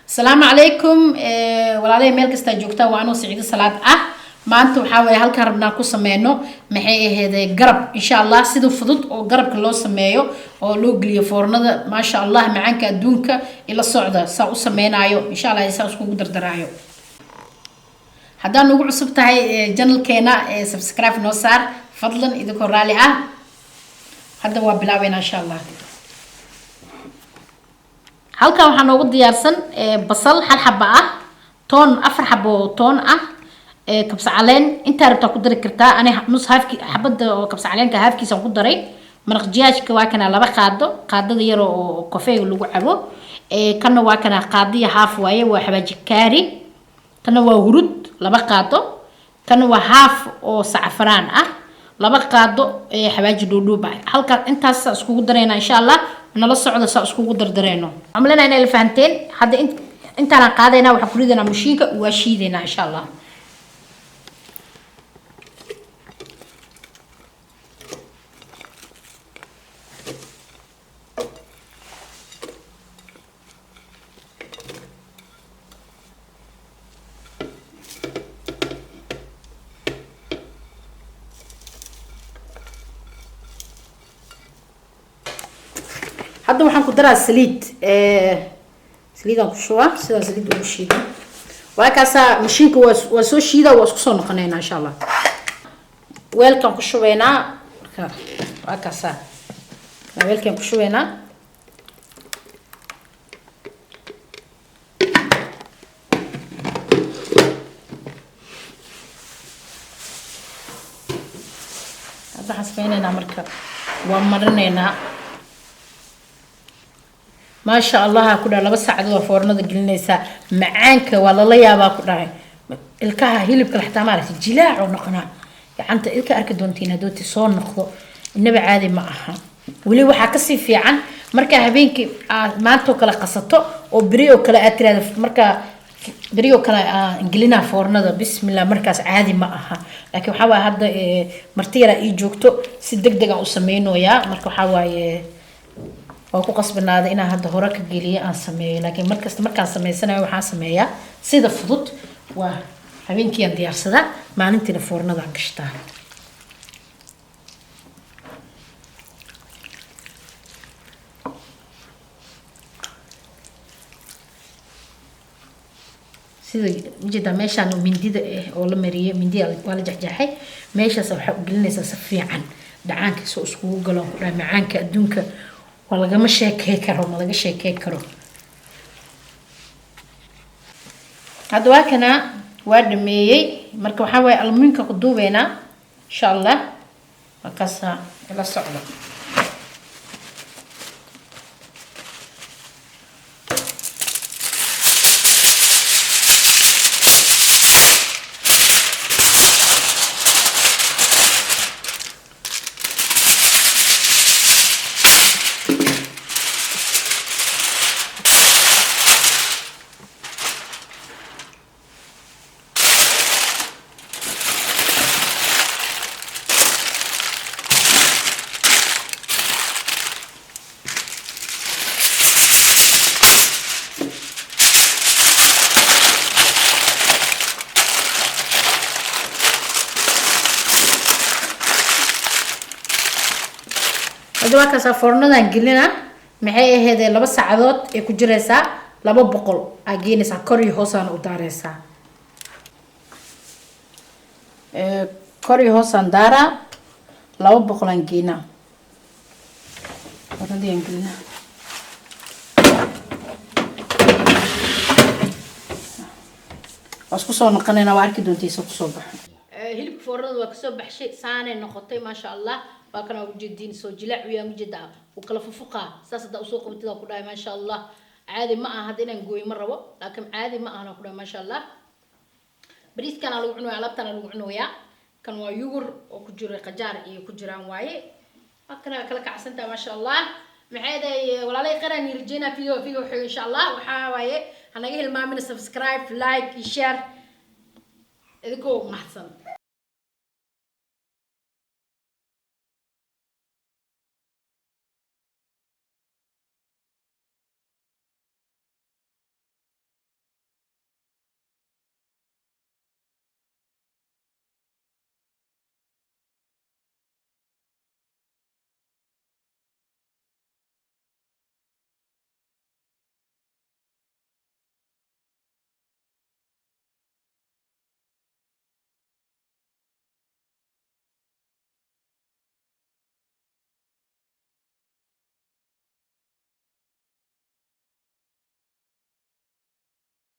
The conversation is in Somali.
Asalaamu calaykum walaalay, meel kastaa joogtaan, waa anoo Siciido Salaad ah. Maanta waxaa waye halkaan rabnaa ku sameyno, maxay aheeday, garab, insha Allah, sida fudud oo garabka loo sameeyo oo loo geliyo foornada. Maasha Allah, macaanka adduunka. Ila socda saa u sameynaayo, insha Allah, saa iskugu dardaraayo. Haddaa nagu cusub tahay channelkeena, subscribe noo saar fadlan, idinkoo raalli ah. Hadda waa bilaabeynaa, insha Allah. Halkan waxaa noogu diyaarsan basal hal xaba ah, toon afar xabo oo toon ah, kabsa caleen intaa rabtaa ku dari kartaa. Ani nus haafki xabada oo kabsa caleenka haafkiisaan ku daray. Maraq jiyaajka waa kana, laba qaado, qaadada yar oo kofeega lagu cabo. Kana waa kana, qaadiya haaf waaye, waa xawaaji kaari. Kana waa hurud, laba qaado. Kana waa haaf oo sacfaraan ah, laba qaado xawaaji dhuudhuub ah. Halkaas intaas iskugu dareynaa, insha Allah. Nala socda saa iskugu dardareyno. Waxaan maleynayaa inay la fahanteen. Hadda intaanaan qaadaynaa, waxaan ku ridaynaa mashiinka, waa shiidaynaa, insha Allah. Hadda waxaan ku daraa saliid, saliidaan ku shubaa, sidaan saliid ugu shiido. Waa kaasaa, mashiinka waa soo shiida, waa isku soo noqonaynaa, insha Allah. Weelkaan ku shubaynaa. Marka waa kaasaa, weelkaan ku shubaynaa. Hadda waxaan sameynaynaa, marka waa marinaynaa. Maasha Allah, ku dhahay, 2 saacadood waa foornada gelinaysaa. Macaanka waa lala yaabaa, ku dhahay. Ilkaha hilibka xataa maaragtay jilaac oo noqonaa, gacanta ilka arki doontiin hadooti soo noqdo. Inaba caadi ma aha. Weli waxaa kasii fiican markaa habeenkii aad maantoo kale qasato oo beri oo kale aad tiraahdo, markaa beri oo kale aan gelinaa foornada, bismillah, markaas caadi ma aha. Laakiin waxaa waaye hadda marti yaraa ii joogto, si deg deg aan u sameynoyaa. Marka waxaa waaye waa ku qasbanaaday inaan hadda hore ka geliyo, aan sameeyo. Laakiin markasta markaan sameysanayo waxaan sameeyaa sida fudud: waa habeenkii aan diyaarsadaa, maalintiina foornadaan gashtaa. Sida ujeedaa, meeshaan mindida ah oo la mariyay, mindida waa la jexjeexay. Meeshaas waxaa u gelinaysaa si fiican dhacaanka soo iskugu galo. Ku dhahay, macaanka adduunka waa lagama sheekey karo, ma laga sheekey karo. Hadda waa kana, waa dhameeyey. Marka waxaa waaye almuinka ku duubeynaa, insha Allah. Markaasaa ila socda. Hadda waa kaasaa, foornadan gelina. Maxay aheedee, 2 saacadood ay ku jiraysaa, 200 aa geenaysaa, kor iyo hoosaan u daareysaa. Kor iyo hoosaan daaraa, 200 aan geynaa, foornadii gelinaa. Waa isku soo noqonaynaa, waa arki doonta isa kusoo baxo. Hilibka foornada waa kasoo baxshay, saanay noqotay, maasha Allah. Waa kana, ujeediin, soo jilaac uyaa, ujeedaa, uu kala fufuqaa. Saas haddaa usoo qabatid, ku dhahay, maasha Allah, caadi ma aha. Hadda inaan gooyo ma rabo, laakiin caadi ma ahana, ku dhahay, maasha Allah. Bariiskana lagu cunayaa, alaabtana lagu cunayaa. Kan waa yugur oo ku jiro qajaar iyo ku jiraan waaye. Waa kana, kala kacsantaha, maasha Allah. Maxay dahay, walaalay, qaraan rajeynaa video xigo, insha Allah. Waxaa waaye hanaga hilmaamina subscribe, like iyo share, idinkoo mahadsan.